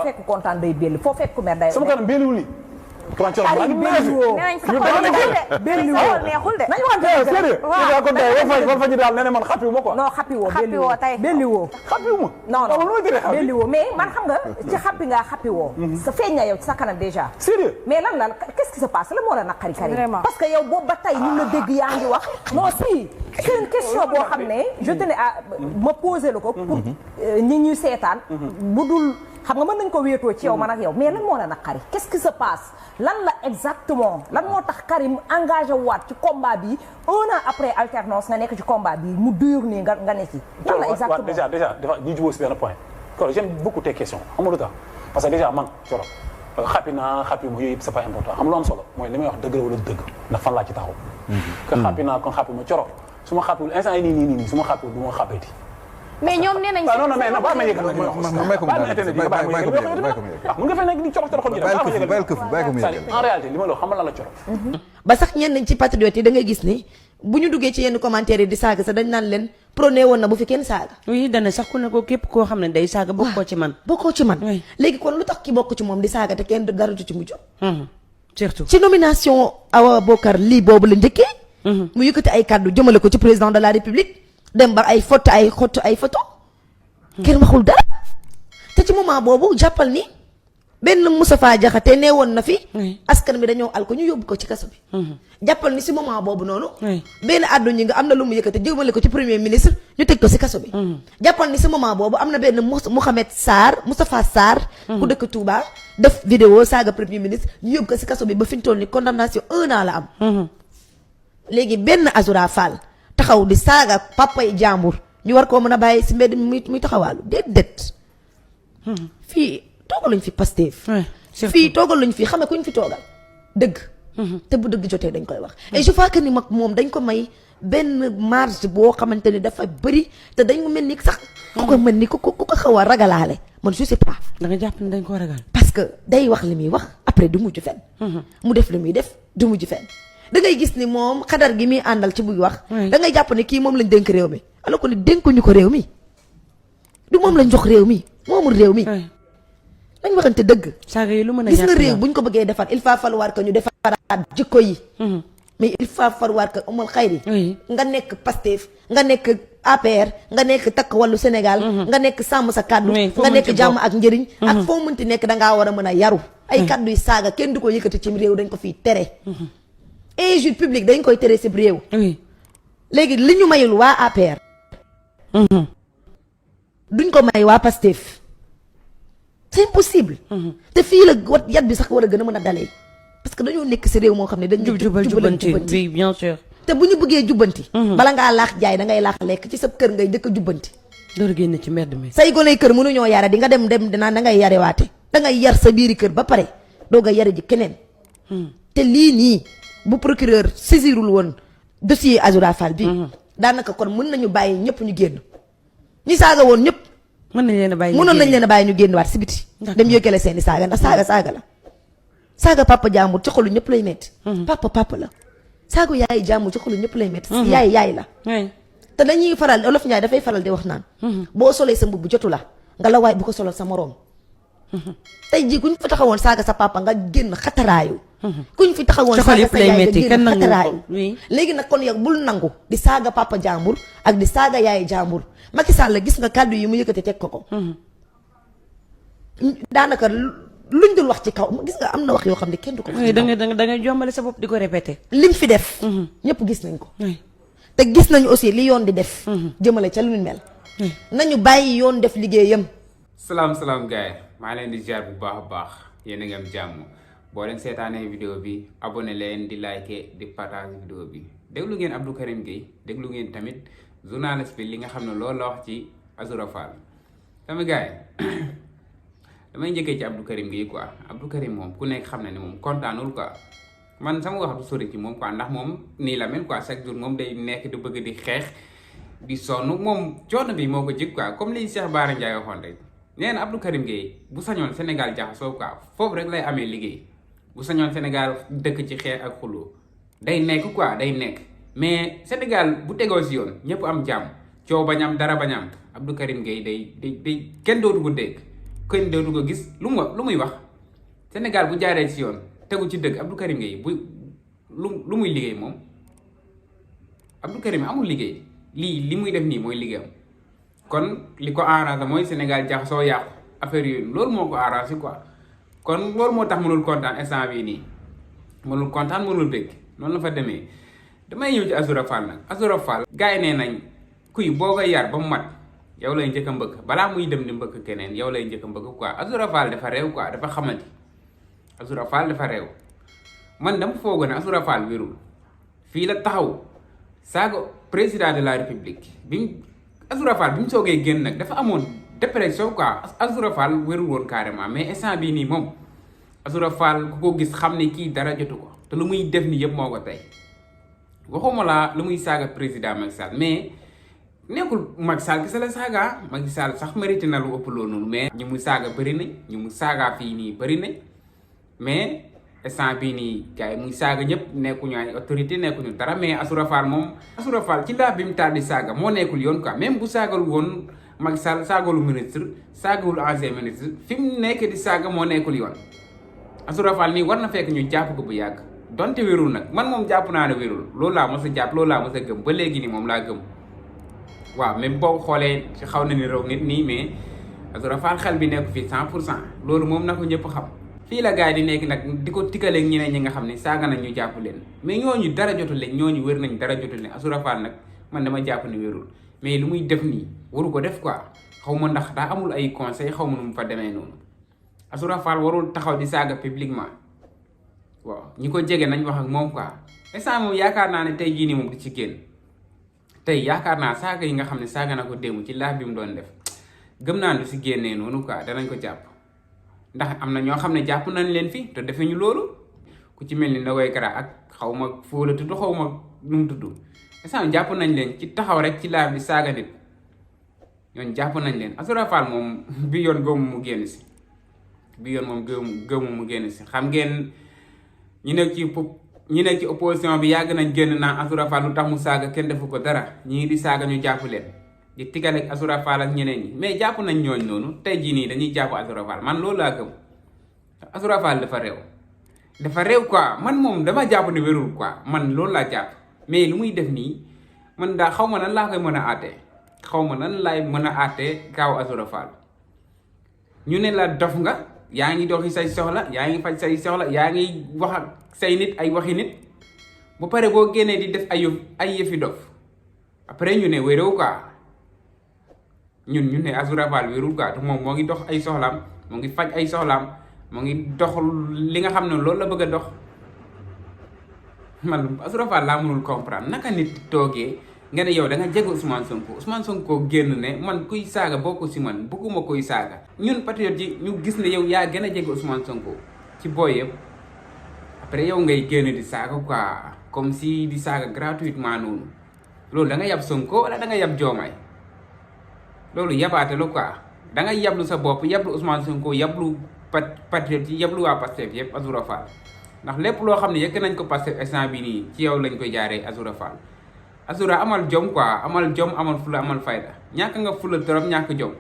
fekk kontaan day belli foo fekk ku mer day. sama kanam belliwul ni. comment tu as belliwoo neexul de. nañu waxante sérieux waaw kon tey wal fa ñu daal nee na man xappiwuma quoi. non xappiwoo belliwoo belliwoo. xappiwuma. non non belliwoo mais man xam nga ci xappi nga xappiwoo. sa feeñ na yow ci sa kanam déjà. sérieux mais lan la qu'est-ce qui se passe la moo la naqari Karim. parce que yow boobu ba tey ñu la dégg yaa ngi wax. non si c'est une question boo xam ne je tenais à ma poser la ko. pour ñi ñuy seetaan. bu dul xam nga mën nañ ko wéetoo ci yow man ak yow mais lan moo la naqari qu'est-ce qui se passe lan la exactement lan moo tax Karim engagé waat ci combat bi 1 an après alternance nga nekk ci combat bi mu dur nii nga ne ci. lan la exactement déjà dafa ñu jubóo si benn point. kon j'aime beaucoup tes questions xam nga lu tax parce que déjà man Thioro xappi naa xappi ma yooyu yëpp c'est pas important xam lu am solo mooy li may wax dëgg la wala dëgg ndax fan laa ci taxaw. que xappi naa kon xappi ma Thioro su ma xappiwul instant yi nii su ma xappiwul du ma xappeeti. mais ñoom nee nañ. non non mais ba ma yëgal la mun nga fay nekk di corox corox en réalité li ma la xamal la corox. ba sax ñenn ci patriotes yi da ngay gis ni bu ñu duggee ci yenn commentaires yi di saaga sax dañ naan leen prôné woon na bu fi kenn saaga. oui dana sax ku ne ko képp koo xam ne day saaga bokkoo ci man. bokkoo ci man léegi kon lu tax ki bokk ci moom di saaga te kenn dara du ci mujj. surtout ci nomination Awa Bokar lii boobu la njëkkee. mu yëkkati ay kàddu jëmale ko ci président de la république. dem ba ay photo ay photo kenn waxul dara te ci moment boobu jàppal ni benn Moustapha Diakhaté nee woon na fi askan bi dañoo al ko ñu yóbbu ko ci kaso bi jàppal ni si moment boobu noonu benn àddu ñi nga am na lu mu yëkkate jëmale ko ci premier ministre ñu tëj ko si kaso bi jàppal ni si moment boobu am na benn Moustapha Sarr ku dëkk Touba def vidéo saaga premier ministre ñu yóbbu ko si kaso bi ba fi ñu toll ni condamnation 1 an la am léegi benn Azoura Fall taxaw di saaga papay jàmbur ñu war koo mën a bàyyi si mbedd mi muy taxawaalu déedéet fii toogaluñ fi Pastef fii toogaluñ fi xam ne kuñ fi toogal dëgg te bu dëgg jotee dañ koy wax et je crois que ni mag moom dañ ko may benn marge boo xamante ni dafa bëri te dañ ko mel ni sax ku ko mel ni ku ko xaw a ragalaale man je sais pas da nga jàpp ne dañ ko ragal parce que day wax li muy wax après du mujj fenn mu def li muy def du mujj fenn da ngay gis ni moom xadar gi muy àndal ci buy wax da ngay jàpp ne kii moom lañ dénk réew mi alors que ni dénkuñu ko réew mi du moom lañ jox réew mi moomul réew mi dañ waxante dëgg saaga yi lu mën a gis nga réew buñ ko bëggee defar il faut falloir que ñu defaraat jikko yi mais il faut falloir que umul xayri nga nekk Pastef nga nekk APR nga nekk takk wàllu Sénégal nga nekk sàmm sa kàddu nga nekk jàmm ak njëriñ ak foo mënti nekk dangaa war a mën a yaru ay kàddu yi saaga kenn du ko yëkkati ci réew dañ ko fiy tere injure publique dañ koy tere si réew léegi li ñu mayul waa APR duñ ko may waa Pastef c'est impossible te fii la wat yat bi sax war a gën a mën a dalee parce que dañoo nekk si réew moo xam ne dañ jubbanti oui bien sûr te bu ñu bëggee jubbanti bala ngaa laax jaay da ngay laax lekk ci sa kër ngay dëkk jubbanti door génn ci mbedd mi say gone kër mënuñoo yare di nga dem dinaa da ngay yarewaate da ngay yar sa biiri kër ba pare doo nga yare ji keneen te lii nii bu procureur saisirul woon dossier Azoura Fall bi daanaka kon mën nañu bàyyi ñëpp ñu génn ñi saaga woon ñëpp mënoon nañ leen a bàyyi ñu génn waat si biti dem yókkale seeni saaga ndax saaga la saaga papa jàmbur ci xolu ñëpp lay metti papa la saaga yaay jàmbur ci xolu ñëpp lay metti yaay la te dañuy faral Olof Njaay dafay faral di wax naan boo solee sa mbubb jotu la nga la waay bu ko solal sa moroom tey jii kuñ fi taxawoon saaga sa papa nga génn xataraayu kuñ fi taxawoon saaga sa yaay nga génn xataraayu léegi nag kon yow bul nangu di saaga papa jàmbur ak di saaga yaay jàmbur Macky Sall la gis nga kàddu yi mu yëkkati teg ko daanaka luñ dul wax ci kaw gis nga am na wax yoo xam ne kenn du ko wax da nga jombale sa bopp di ko répété lim fi def ñëpp gis nañ ko te gis nañu aussi li yoon di def jëmale ca lu ñu mel nañu bàyyi yoon def liggéeyam salaam gars yi maa leen di ziar bu baax a baax yéen a ngi am jàmm boo leen seetaanee vidéo bi abonné leen di liker di partage vidéo bi déglu ngeen Abdou Karim Gueye déglu ngeen tamit journaliste bi li nga xam ne loolu la wax ci Azoura Fall sama gars yi damay njëkkee ci Abdou Karim Gueye quoi Abdou Karim moom ku nekk xam na ne moom kontaanul quoi man sama wax du sori ci moom quoi ndax moom nii la mel quoi chaque jour moom day nekk di bëgg di xeex di sonn moom coono bi moo ko jig quoi comme li Cheikh Bara Ndiaye waxoon rek nee na Abdou Karim Gueye bu sañoon Sénégal jaxasoo quoi foofu rek lay amee liggéey bu sañoon Sénégal dëkk ci xeex ak xuloo day nekk quoi day nekk mais Sénégal bu tegoo si yoon ñëpp am jàmm coow bañ am dara bañ am Abdou Karim Gueye day kenn dootu ko dégg kenn dootu ko gis lu muy wax Sénégal bu jaaree ci yoon tegu ci dëgg Abdou Karim Gueye bu lu muy liggéey moom Abdou Karim amul liggéey li muy def nii mooy liggéeyam kon li ko arrangé mooy Sénégal jaxasoo yàqu affaire yooyu loolu moo ko arrangé quoi kon loolu moo tax mënul kontaan instant bii nii mënul kontaan mënul bëgg noonu la fa demee damay ñëw ci Azoura Fall nag Azoura Fall gars yi nee nañ kuy boo ko yar ba mu mat yow lay njëkk a mbëkk balaa muy dem di mbëkk keneen yow lay njëkk a mbëkk quoi Azoura Fall dafa réew quoi dafa xamante Azoura Fall dafa réew man dama foogoo ne Azoura Fall wérul fii la taxaw saaga président de la république Azoura Fall bi mu soogee génn nag dafa amoon dépression quoi Azoura Fall wérul woon carrément mais instant bii nii moom Azoura Fall ku ko gis xam ne kii dara jotu ko te lu muy def ni yëpp moo ko tey waxuma laa lu muy saaga président Macky Sall mais nekkul Macky Sall ki sa la saaga Macky Sall sax mérité na lu ëpp loolu noonu mais ñu mu saaga bëri nañ ñu mu saaga fii nii bëri nañ mais instant bii nii gars yi muy saaga ñëpp nekkuñu ay autorité nekkuñu dara mais Azoura Fall moom Azoura Fall ci laa bi mu taal di saaga moo nekkul yoon quoi même bu saagalul woon Macky Sall saagalu ministre saagawul ancien ministre fi mu nekk di saaga moo nekkul yoon Azoura Fall nii war na fekk ñu jàpp ko bu yàgg donte wérul nag man moom jàpp naa ne wérul loolu laa mos a jàpp loolu laa mos a gëm ba léegi nii moom laa gëm waaw même boo xoolee ci xaw na ni raw nit nii mais Azoura Fall xel bi nekk fii 100% loolu moom na ko ñëpp xam fii la gars yi di nekk nag di ko tikkaleeg ñeneen ñi nga xam ne saaga nañ ñu jàpp leen mais ñooñu dara jotul leen ñooñu wér nañ dara jotul leen Azoura Fall nag man dama jàpp ni wérul mais lu muy def nii waru ko def quoi xaw ma ndax daa amul ay conseil xaw ma nu mu fa demee noonu Azoura Fall warul taxaw di saaga publiquement waaw ñi ko jege nañ wax ak moom quoi instant moom yaakaar naa ne tey jii nii moom di ci génn tey yaakaar naa saaga yi nga xam ne saaga na ko démb ci laaj bi mu doon def gëm naa ne du si génnee noonu quoi danañ ko jàpp ndax am na ñoo xam ne jàpp nañ leen fi te defe ñu loolu ku ci mel ni Ndogoy Kara ak xaw ma foo la tudd xaw ma nu mu tudd instant jàpp nañ leen ci taxaw rek ci laaj bi saaga nit ñooñu jàpp nañ leen Azoura Fall moom bi yoon gëmu mu génn si bi yoon moom gëmu mu génn si xam ngeen ñi nekk ci opposition bi yàgg nañ génn naan Azoura Fall lu tax mu saaga kenn defu ko dara ñii di saaga ñu jàpp leen di tigale ak Azoura Fall ak ñeneen ñi mais jàpp nañ ñooñ noonu tey jii nii dañuy jàpp Azoura Fall man loolu laa gëm Azoura Fall dafa réew quoi man moom dama jàpp ne wérul quoi man loolu laa jàpp mais lu muy def nii man daa xaw ma nan laa koy mën a àttee xaw ma nan laay mën a àttee kaaw Azoura Fall ñu ne la dof nga yaa ngi doxi say soxla yaa ngi faj say soxla yaa ngi wax ak say nit ay waxi nit bu pare boo génnee di def ay yëfi dof après ñu ne wéréw quoi ñu ne Azoura Fall wérul quoi te moom moo ngi dox ay soxlaam moo ngi faj ay soxlaam moo ngi dox li nga xam ne loolu la bëgg a dox man Azoura Fall laa mënul comprendre naka nit toogee nga ne yow da nga jege Ousmane Sonko génn ne man kuy saaga bokku si man bëgguma kuy saaga ñun patriote yi ñu gis ne yow yaa gën a jege Ousmane Sonko ci booy yëpp après yow ngay génn di saaga quoi comme si di saaga gratuitement noonu loolu da nga yab Sonko wala da nga yab Diomaye loolu yabaate la quoi da nga yablu sa bopp yablu Ousmane Sonko yablu patriote yi yablu waa Pastef yëpp Azoura Fall ndax lépp loo xam ne yëkk nañ ko Pastef instant bi nii ci yow lañ koy jaaree Azoura Fall Azoura amal jom quoi amal jom amal fula amal fayda ñàkk nga fula trop ñàkk jom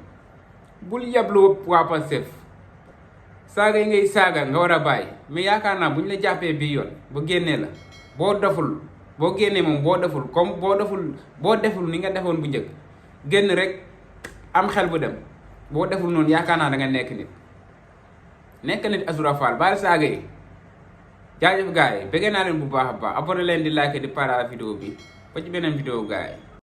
bul yablu waa Pastef saaga yi ngay saaga nga war a bàyyi mais yaakaar naa bu ñu la jàppee bii yoon ba génnee la boo génnee moom boo deful ni nga defoon bu njëkk génn rek am xel bu dem boo deful noonu yaakaar naa da nga nekk nit Azoura Fall baal saaga yi jaajëf gars yi bëggee naa leen bu baax a baax abonné leen di like di partage vidéo bi ba ci beneen vidéo gars yi